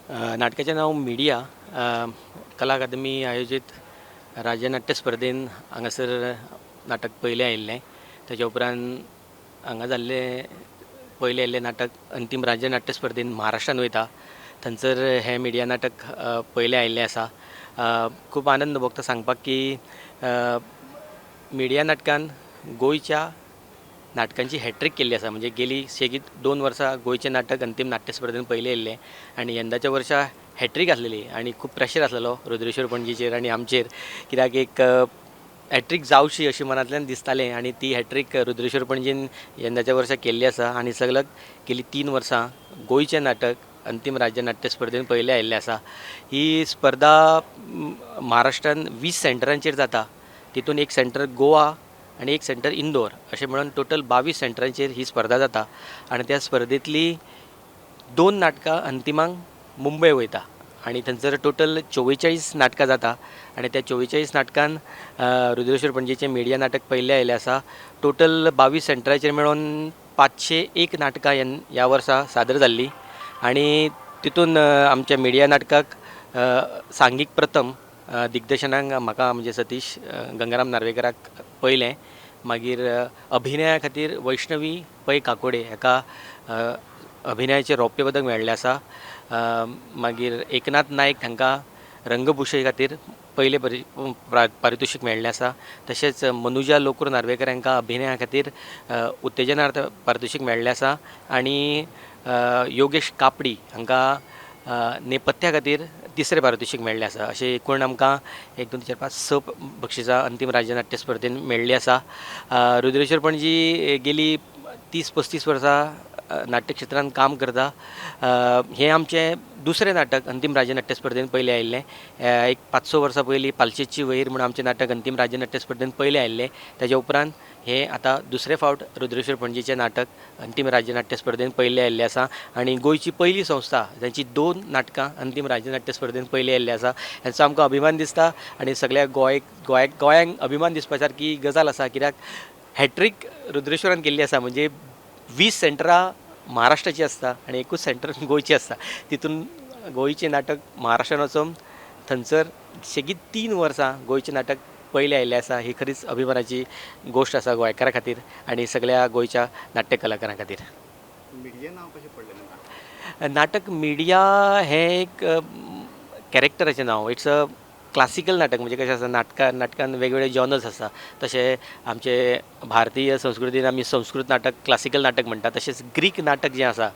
नाटकाचें नांव मिडिया. कला अकादमी आयोजीत राज्य नाट्य स्पर्धेन हांगासर नाटक पयलें आयिल्लें. ताच्या उपरांत हांगा जाल्लें पयलें आयिल्लें नाटक अंतीम राज्य नाट्य स्पर्धेन महाराष्ट्रान वयता, थंयसर हें मिडिया नाटक पयलें आयिल्लें आसा. खूब आनंद भोगता सांगपाक की मिडिया नाटकान गोंयच्या नाटकांची हॅट्रीक केल्ली आसा. म्हणजे गेली सेगीत 2 वर्सां गोंयचें नाटक अंतीम नाट्य स्पर्धेन पयलें येयल्लें आनी यंदाच्या वर्सा हॅट्रीक आसलेली आनी खूब प्रेशर आसलेलो रुद्रेश्वर पणजीचेर आनी आमचेर, कित्याक एक हॅट्रीक जावची अशी मनांतल्यान दिसतालें आनी ती हॅट्रीक रुद्रेश्वर पणजीन यंदाच्या वर्सा केल्ली आसा. आनी सगळ्याक गेली 3 वर्सां गोंयचें नाटक अंतीम राज्य नाट्य स्पर्धेन पयलें आयिल्लें आसा. ही स्पर्धा महाराष्ट्रान 20 सेंटरांचेर जाता, तितून एक सेंटर गोवा आनी एक सेंटर इंदोर, अशें म्हणून टोटल 22 सेंटरांचेर ही स्पर्धा जाता. आनी त्या स्पर्धेंतली 2 नाटकां अंतिमाक मुंबय वयता आनी थंयसर टोटल 44 नाटकां जाता आनी त्या 44 नाटकान रुद्रेश्वर पणजीचें मिडिया नाटक पयलें आयिल्लें आसा. टोटल 22 सेंटराचेर मेळून 501 नाटकां ह्या वर्सा सादर जाल्लीं आनी तितून आमच्या मिडिया नाटकाक सांघीक प्रथम, दिग्दर्शनाक म्हाका म्हणजे सतीश गंगाराम नार्वेकराक पयलें, मागीर अभिनया खातीर वैष्णवी पै काकोडे हाका अभिनयाचें रौप्य पदक मेळ्ळें आसा. मागीर एकनाथ नायक हांकां रंगभूषे खातीर पयलें पारितोशीक मेळ्ळें आसा. तशेंच मनुजा लोकूर नार्वेकर हांकां अभिनया खातीर उत्तेजनार्थ पारितोशीक मेळ्ळें आसा. आनी योगेश कापडी हांकां नेपथ्या खातीर तिसरें पारितोशीक मेळ्ळें आसा. अशें एकूण आमकां 1 2 3 4 5 6 बक्षिसां अंतीम राज्य नाट्य स्पर्धेन मेळ्ळीं आसा. रुद्रेश्वर पणजी गेली 30-35 वर्सां नाट्य क्षेत्रांत काम करता. हें आमचें दुसरें नाटक अंतीम राज्य नाट्य स्पर्धेन पयलें आयिल्लें. एक 5-6 वर्सां पयलीं पालशेची वहीर म्हूण आमचें नाटक अंतीम राज्य नाट्य स्पर्धेन पयलें आयिल्लें. ताच्या उपरांत हें आतां दुसरे फावट रुद्रेश्वर पणजीचें नाटक अंतीम राज्य नाट्य स्पर्धेन पयलें आयिल्लें आसा. आनी गोंयची पयली संस्था जांची 2 नाटकां अंतीम राज्य नाट्य स्पर्धेन पयलें आयिल्लें आसा, हाचो आमकां अभिमान दिसता आनी सगळ्या गोंयांक अभिमान दिसपा सारकी गजाल आसा, कित्याक हॅट्रीक रुद्रेश्वरान केल्ली आसा. म्हणजे 20 सेंटरां महाराष्ट्राची आसता आनी एकूच सेंटर गोंयची आसता, तितून गोंयचें नाटक महाराष्ट्रान वचून थंयसर सेगीत 3 वर्सां गोंयचें नाटक पयलें आयिल्लें आसा. ही खरीच अभिमानाची गोश्ट आसा गोंयकारां खातीर आनी सगळ्या गोंयच्या नाट्य कलाकारां खातीर. मिडिया नांव कशें पडलें? नाटक मिडिया हें एक कॅरेक्टराचें नांव. It's a classical नाटक. म्हणजे कशें आसा, नाटकान वेगवेगळे जॉनर्स आसा. तशें आमचे भारतीय संस्कृतीन आमी संस्कृत नाटक क्लासिकल नाटक म्हणटा, तशेंच ग्रीक नाटक जें आसा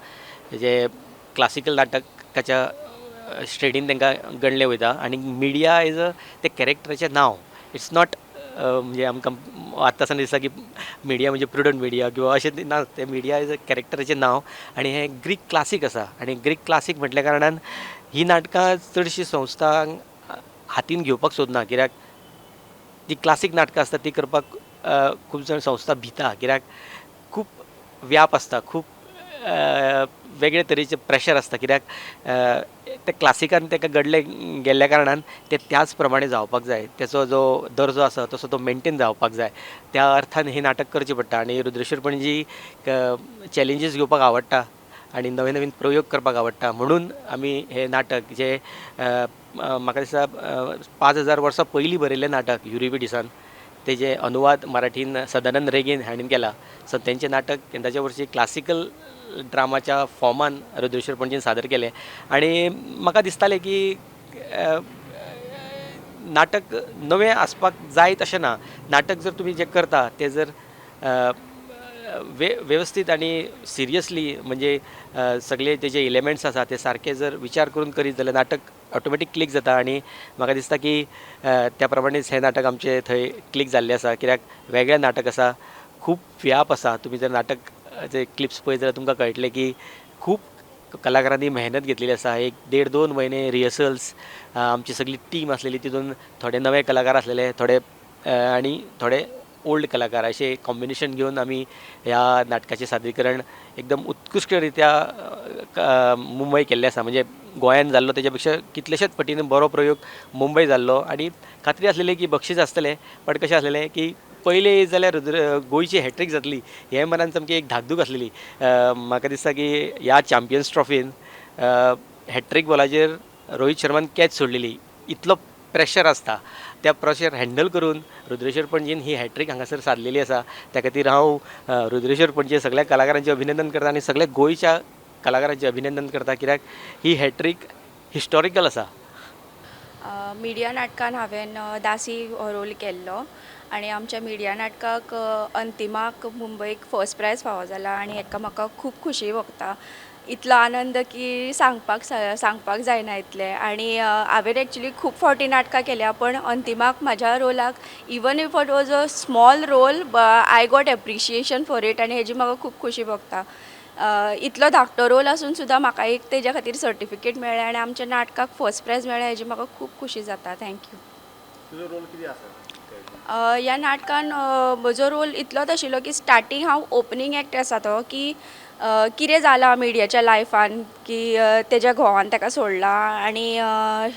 जें क्लासिकल नाटकाच्या श्रेणीन तांकां गणलें वयता. आनी मिडिया is a तें कॅरेक्टराचें नांव. It's not म्हणजे आमकां आतां आसतना दिसता की मिडिया म्हणजे प्रुडंट मिडिया किंवा अशें ना, तें मिडिया is a कॅरेक्टराचें नांव आनी हें ग्रीक क्लासीक आसा. आनी ग्रीक क्लासीक म्हटल्या कारणान ही नाटकां चडशीं संस्थांक हातीन घेवपाक सोदना, कित्याक जी क्लासीक नाटकां आसता ती करपाक खूब जाण संस्था भिता, कित्याक खूब व्याप आसता, खूब वेगळे तरेचे प्रेशर आसता, कित्याक ते क्लासिकान ताका घडले गेल्ल्या कारणान ते त्याच प्रमाणे जावपाक जाय, तेचो जो दर्जो आसा तसो तो मेनटेन जावपाक जाय, त्या अर्थान हें नाटक करचें पडटा. आनी रुद्रेश्वर पणजी चॅलेंजीस घेवपाक आवडटा आनी नवे नवीन प्रयोग करपाक आवडटा, म्हणून आमी हें नाटक जें म्हाका दिसता 5000 वर्सां पयलीं बरयल्लें नाटक युरिपिडिसान, तेजें अनुवाद मराठीन सदानंद रेगेन हांणी केला. सो तेंचें नाटक यंदाच्या वर्सी क्लासिकल ड्रामाच्या फॉर्मान रुद्रेश्वर पणजीन सादर केलें. आनी म्हाका दिसतालें की नाटक नवें आसपाक जायत अशें ना, नाटक जर तुमी जें करता तें जर वेवस्थीत आनी सिरियसली म्हणजे सगळे तेजे एलिमेंट्स आसा ते सारके जर विचार करून करीत जाल्यार नाटक ऑटोमॅटीक क्लिक जाता. आनी म्हाका दिसता की त्या प्रमाणेच हें नाटक आमचें थंय क्लिक जाल्लें आसा, कित्याक वेगळें नाटक आसा, खूब व्याप आसा. तुमी जर नाटक जे क्लिप्स पळयत जाल्यार तुमकां कळटलें की खूब कलाकारांनी मेहनत घेतलेली आसा. 1 1.5-2 म्हयने रिहर्सल्स, आमची सगळी टीम आसलेली, तितून थोडे नवे कलाकार आसलेले, थोडे आनी थोडे ओल्ड कलाकार, अशें कॉम्बिनेशन घेवन आमी ह्या नाटकाचें सादरीकरण एकदम उत्कृश्ट रित्या मुंबय केल्लें आसा. म्हणजे गोंयान जाल्लो तेच्या पेक्षा कितलेशेच पटीन बरो प्रयोग मुंबय जाल्लो आनी खात्री आसलेली की बक्षीस आसतलें, बट कशें आसलेलें की पयलें जाल्यार गोंयची हॅट्रीक जातली हें मनान सामकी एक धाकधूक आसलेली. म्हाका दिसता की ह्या चॅम्पियन्स ट्रॉफीन हॅट्रीक बॉलाचेर रोहीत शर्मान कॅच सोडलेली, इतलो प्रेशर आसता. त्या प्रेशर हँडल करून रुद्रेश्वर पणजीन ही हॅट्रीक हांगासर साधलेली आसा. त्या खातीर हांव रुद्रेश्वर पणजे सगळ्या कलाकारांचें अभिनंदन करता आनी सगळ्या गोंयच्या कलाकारांचें अभिनंदन करता, कित्याक ही हॅट्रीक हिस्टॉरिकल आसा. मिडिया नाटकान हांवें दासी हो रोल केल्लो आनी आमच्या मिडिया नाटकाक अंतिमाक मुंबयक फर्स्ट प्रायज फावो जाला आनी हेका म्हाका खूब खुशी भोगता. इतलो आनंद की सांगपाक जायना इतलें. आनी हांवें एक्चुली खूब फावटी नाटकां केल्या, पण अंतिमाक म्हाज्या रोलाक, even if it was a small role, I got appreciation for it आनी हेजी म्हाका खूब खुशी भोगता. इतलो धाकटो रोल आसून सुद्दां म्हाका एक तेज्या खातीर सर्टिफिकेट मेळ्ळें आनी आमच्या नाटकाक फर्स्ट प्रायज मेळ्ळें, हेजी म्हाका खूब खुशी जाता. Thank you. तुजो रोल कितें आसा? ह्या नाटकान म्हजो रोल इतलोच आशिल्लो की स्टार्टींग हांव ओपनींग एक्ट आसा तो की कितें जालां मिडियाच्या लायफान की तेज्या घोवान ताका सोडला आनी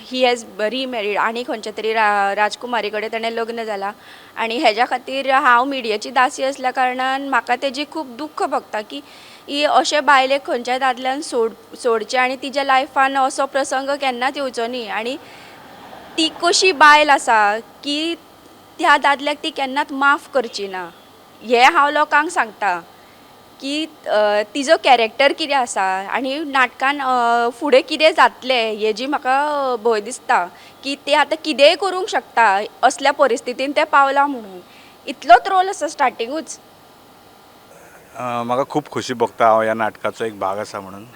he has remarried आनी खंयच्या तरी राजकुमारी कडेन तेणें लग्न जालां आनी हेज्या खातीर हांव मिडियाची दासी आसल्या कारणान म्हाका तेजी खूब दुख्ख भोगता की ही अशे बायलेक खंयच्याय दादल्यान सोडचें आनी तिच्या लायफान असो प्रसंग केन्नाच येवचो न्ही आनी ती कशी बायल आसा की त्या दादल्याक ती केन्नाच माफ करची ना, हें हांव लोकांक सांगता की तिजो कॅरेक्टर कितें आसा आनी नाटकान फुडें कितें जातलें हेजी म्हाका भंय दिसता की तें आतां कितेंय करूंक शकता, असल्या परिस्थितीन तें पावलां म्हणून. इतलोच रोल आसा स्टार्टिंगूच. म्हाका खूब खोशी भोगता हांव ह्या नाटकाचो एक भाग आसा म्हणून.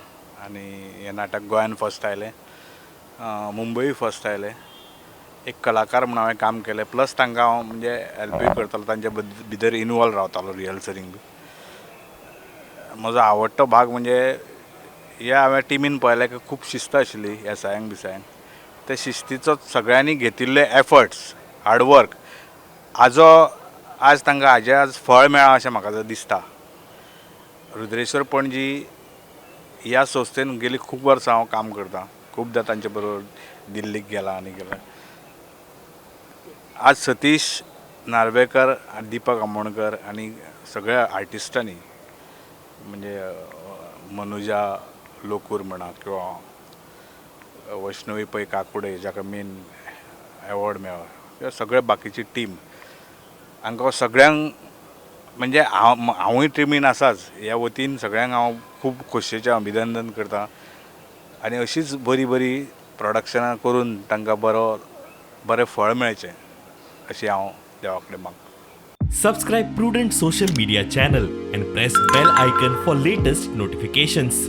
आनी हें नाटक गोंयान फर्स्ट आयलें, मुंबय फर्स्ट आयलें. एक कलाकार म्हणून हांवें काम केलें, प्लस तांकां हांव म्हणजे हेल्पूय करतालो, तांचे भितर इनवॉल्व रावतालो रिहर्सलींग बी. म्हजो आवडटो भाग म्हणजे ह्या हांवें टिमीन पळयलें की खूब शिस्त आशिल्ली एसआयांक बिसायांक. ते शिस्तीचो सगळ्यांनी घेतिल्ले एफर्ट्स, हार्डवर्क हाजो आज तांकां हाजें आज फळ मेळ्ळां अशें म्हाका दिसता. रुद्रेश्वर पणजी ह्या संस्थेन गेली खूब वर्सां हांव काम करतां, खुबदां तांचे बरोबर दिल्लीक गेला आनी गेला. आज सतीश नार्वेकर, दीपक आमोणकर आनी सगळ्या आर्टिस्टांनी म्हणजे मनुजा लोकूर म्हणा किंवा वैष्णवी पै काकुडे जाका मेन एवॉर्ड मेळ्ळो, किंवा सगळे बाकीची टीम, हांकां सगळ्यांक म्हणजे हांवूय टिमीन आसाच, ह्या वतीन सगळ्यांक हांव खूब खोशयेचें अभिनंदन करता आनी अशीच बरी बरी प्रोडक्शनां करून तांकां बरें फळ मेळचें अशें हांव देवा कडेन मागतां. Subscribe Prudent Social Media channel and press bell icon for latest notifications.